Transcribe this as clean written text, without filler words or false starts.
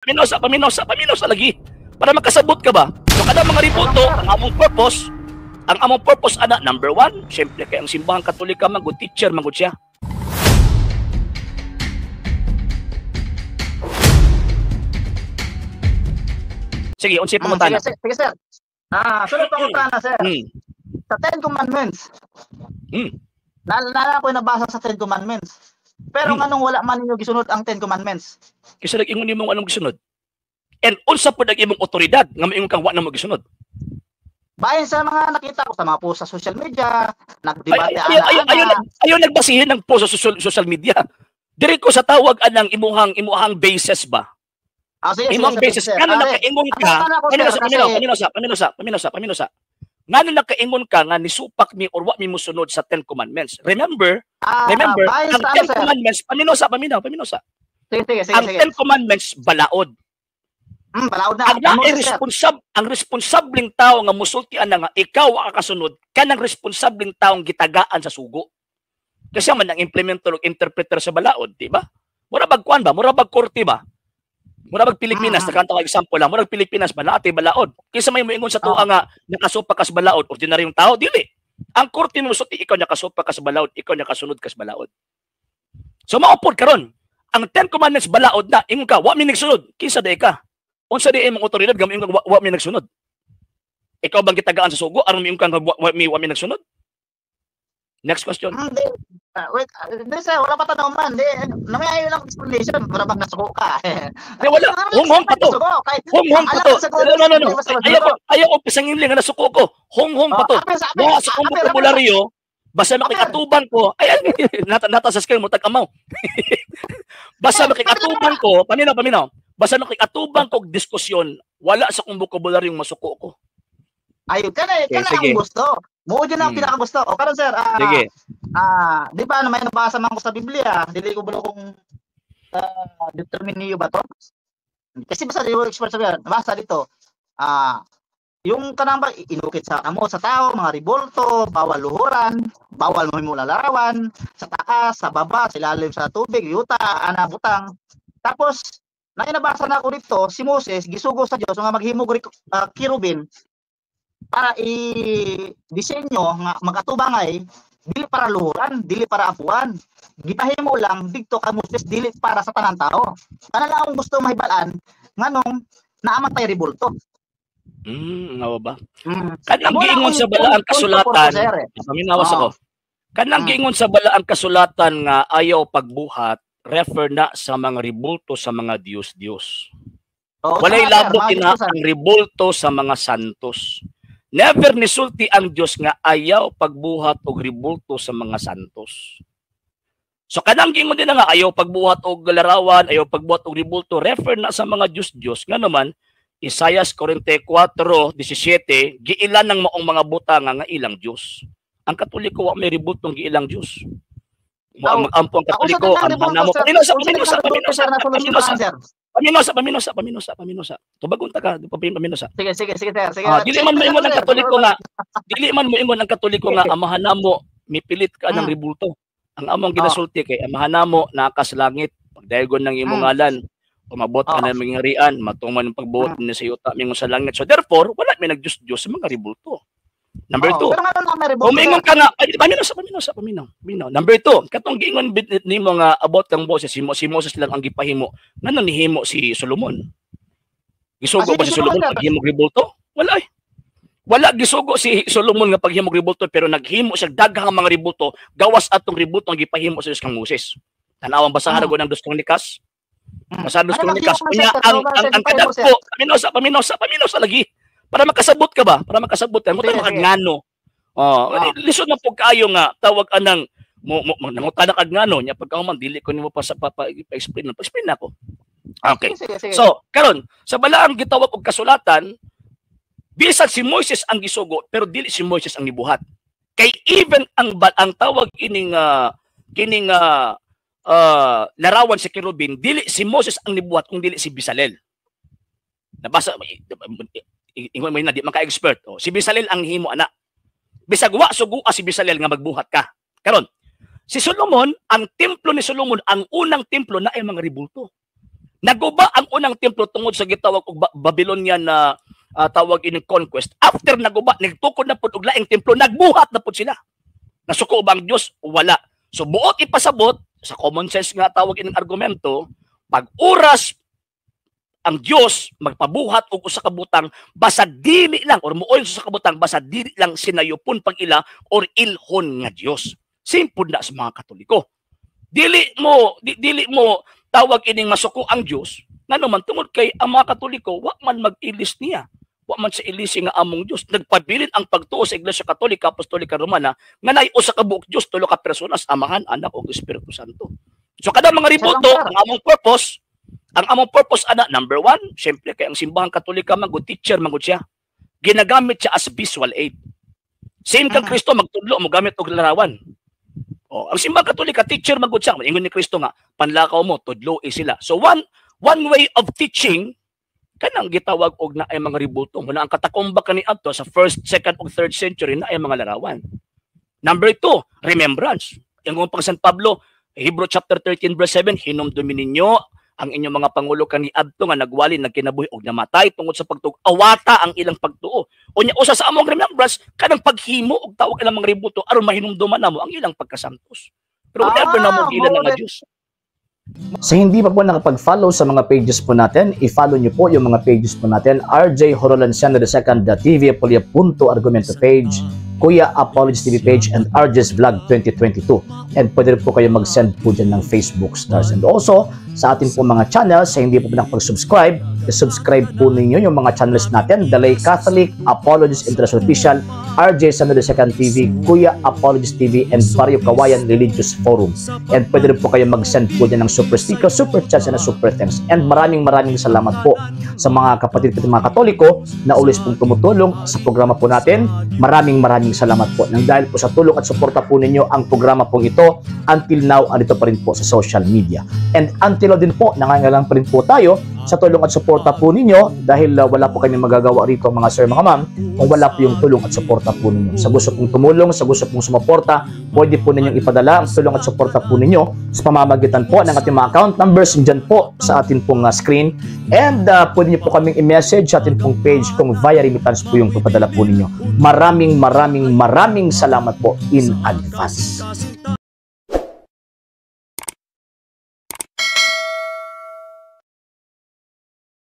Paminaw sa, paminaw sa, paminaw sa lagi. Para makasabot ka ba? So kada mga rebulto, ang among purpose ana, number one, syempre kay ang Simbahang Katolika man good teacher man gud siya. Sige, unsay pangutana? Sige, sige, sir. Sunod pangutana, sir. Sa Ten Commandments. Naalala ko yung nabasa sa Ten Commandments. Pero nganong wala man ninyo gisunod ang Ten Commandments? Kasi nag-ingon nimo anong gisunod. And unsa pud ang imong otoridad nga moingon kang wa na mo gisunod? Bahin sa mga nakita ko sa mga post sa social media, nagdebate Ayaw nagbasihin ng post sa social media. Diri ko sa tawag anang imuhang basis ba? Sige, imong sige, basis sir. Ngano nakaingon ka? Paminaw sa. Ngano nakaingon ka nga nisupak mi or wa mi mosunod sa Ten Commandments? Remember, ang Ten Commandments, paminaw sa. Sige, ang Ten Commandments balaod. Balaod na. Ang responsableng tao nga musultian na nga ikaw ang kasunod, kanang responsableng taong gitagaan sa sugo. Kasi man ang implementer o interpreter sa balaod, di ba? Mura bag kuan ba? Mura bag korte ba? Mura bag Pilipinas, nakanta ka example lang. Mura bag Pilipinas ba? Naate balaod. Kaysa may moingon sa tuwa nga nakasupa ka sa balaod, ordinaryong tao, dili. Ang korte mo musulti, ikaw nakasupa ka sa balaod, ikaw nakasunod ka sa balaod. So maupod karon, ang Ten Commandments balaod na, ingon ka, wa mi nagsunod, kinsa di ka? Unsa di imong otoridad nga moingon wa mi nagsunod? Ikaw bang gitagaan sa sugo aron moingon ka wa mi nagsunod? Next question. Wait, hindi sir, wala pa tanong man. Di, namayayo lang explanation. Wala bang nasuko ka? Di, wala. Honghong pa to. Honghong pa to. No. Ayaw ko pisangin lang nga nasuko ko. Honghong pa to. Wala sa akong bokabularyo, basta makikatuban ko, ay, nata sa screen mo, tag-amaw. Basta makikatuban ko, paminaw. Basta makikatubang ko diskusyon, wala sa akong bokabularyong masuko ko. Ayun, kana ang gusto. Mo dyan ang pinakagusto. O karon sir, sige. Di ba may nabasa man ko sa Biblia, dili ko balo kung determine niyo ba to? Kasi basta di ko expert sa Biblia, nabasa dito. Yung kanang ba inukit sa amo sa tao, mga ribolto, bawal luhuran, bawal mahimo larawan, sa taas, sa baba, sa ilalim sa tubig, yuta, ana butang. Tapos nainabasa na ako dito, si Moses gisugo sa Dios nga maghimog kerubin para i-disenyo nga magatubangay dili para luhuran, dili para apuan. Gipahimo lang didto ka Moses dili para sa tanang tao. Kana lang akong gusto mahibal-an nganong naamatay rebulto. Nga ba? Kanang giingon sa balaang kasulatan, paminawas ako. Kanang giingon sa balaang kasulatan nga ayaw pagbuhat, refer na sa mga rebulto sa mga Diyos-Diyos. Walay labo kina ang rebulto sa mga santos. Never nisulti ang Diyos nga ayaw pagbuhat og rebulto sa mga santos. So kanang giingon din nga ayaw pagbuhat og larawan, ayaw pagbuhat og rebulto, refer na sa mga Diyos-Diyos. Nga naman Isayas 44:17, giilan ng maong mga butanga nga ilang Diyos. Ang Katoliko wa may rebultong giilang Diyos. Mag-ampo ang Katoliko, ang manamo. Paminosa. Tubagon ta ka, paminosa. Sige, sir. Sige. Dili man moingon ang Katoliko nga, dili man moingon ang Katoliko nga amahan namo mipilit ka ng rebulto. Ang among ginasulti kay amahan namo naa sa langit, pagdaygon ng imong ngalan, umabot ka na mga harian, matuman ang pagbuot ni sa yuta mingon sa langit. So therefore, wala may nagdiyos-diyos sa mga rebulto. Number 2. Umingon ka nga, paminaw. Number 2, katong giingon nimo nga about kang Moses, si Moses lang ang gipahimo. Ngano nihimo si Solomon? Gisugo ba si Solomon paghimog rebulto? Wala ay. Wala gisugo si Solomon nga paghimog rebulto, pero naghimo siya daghang mga rebulto, gawas atong rebulto ang gipahimo sa Dios kang Moses. Tanawang basahan ko ng Dos Kronikas. Basahan Dos Kronikas. Unya ang kadagko, paminaw sa lagi. Para makasabot ka ba? Para makasabot ka. Mo tayo makagnano. Lisod na po kaayo nga tawag anang nangutana kag ngano nya pagkahuman dili ko nimo pa sa pa-explain. Pa-explain na ako. Okay. Sige. So, karon sa balaang gitawag og kasulatan, bisan si Moises ang gisugo pero dili si Moises ang gibuhat. Kay even ang tawag ining kining larawan sa kerubin, dili si Moses ang nibuhat kung dili si Bezalel. Nabasa ingon mo na di man ka expert. O, si Bezalel ang himo ana. Bisag wa sugo si Bezalel nga magbuhat ka. Karon, si Solomon, ang templo ni Solomon, ang unang templo na ay mga rebulto. Naguba ang unang templo tungod sa gitawag og Babylonian na tawag ining conquest. After naguba, nagtukod na pud og laing templo, nagbuhat na pud sila. Nasuko ba ang Dios? Wala. So buot ipasabot sa common sense nga tawag ining argumento, pag oras ang Dios magpabuhat og usa ka butang, basta dili lang or muoy sa usa ka butang, basta dili lang sinayupon pag ila or ilhon nga Dios. Simple na sa mga Katoliko. Dili mo tawag ining masuko ang Dios ngano man tungod kay ang mga Katoliko wa man mag-ilis niya. Wa man sa ilisi nga among Dios. Nagpabilin ang pagtuo sa Iglesia Katolika Apostolika Romana nga naay usa ka buok Dios, tulo ka personas, Amahan, Anak ug Espiritu Santo. So kada mga rebulto, ang among purpose ana, number one, syempre kay ang Simbahang Katolika man good teacher man gud siya. Ginagamit siya as visual aid. Same kang Kristo magtudlo mo gamit og larawan. Oh, ang Simbahang Katolika teacher man gud siya. Ingon ni Kristo nga panlakaw mo, tudlo sila. So one one way of teaching kanang gitawag og na ay mga rebulto mo na ang katakomba kani adto sa first, second ug third century na ay mga larawan. Number two, remembrance. Ingon pang San Pablo, Hebrew chapter 13 verse 7, "Hinumdumi ninyo ang inyong mga pangulo kaniadto nga nagwali, nagkinabuhi og namatay tungod sa pagtuo. Awata ang ilang pagtuo." Unya usa sa among remembrance kanang paghimo og tawag ilang mga rebulto aron mahinumduman namo ang ilang pagkasantos. Pero never namo giila nga Dios. Sa hindi pa po nakapag-follow sa mga pages po natin, i-follow nyo po yung mga pages po natin. RJ Horolanciano II TV, Apolia.argumento page, Kuya Apologies TV page, and RJ's Vlog 2022. And pwede rin po kayo mag-send po dyan ng Facebook stars. And also, sa ating po mga channels, sa hindi po nakapag-subscribe, i-subscribe po ninyo yung mga channels natin: The Lay Catholic, Apologies International Official, RJ Samuel II TV, Kuya Apologies TV, and Barrio Kawayan Religious Forum. And pwede rin po kayo mag-send po dyan ng super sticker, super chats, and super thanks. And maraming maraming salamat po sa mga kapatid ko, mga Katoliko na always pong tumutulong sa programa po natin. Maraming maraming salamat po. Nang dahil po sa tulong at suporta po ninyo, ang programa pong ito until now andito pa rin po sa social media. And until now din po, nangangailangan pa rin po tayo sa tulong at suporta po ninyo dahil wala po kami magagawa rito, mga sir, mga ma'am, kung wala po yung tulong at suporta po ninyo. Sa gusto pong tumulong, sa gusto pong sumuporta, pwede po ninyong ipadala ang tulong at suporta po ninyo sa pamamagitan po ng ating mga account numbers dyan po sa ating pong screen. And pwede niyo po kaming i-message sa ating pong page kung via remittance po yung papadala po ninyo. Maraming maraming maraming salamat po in advance.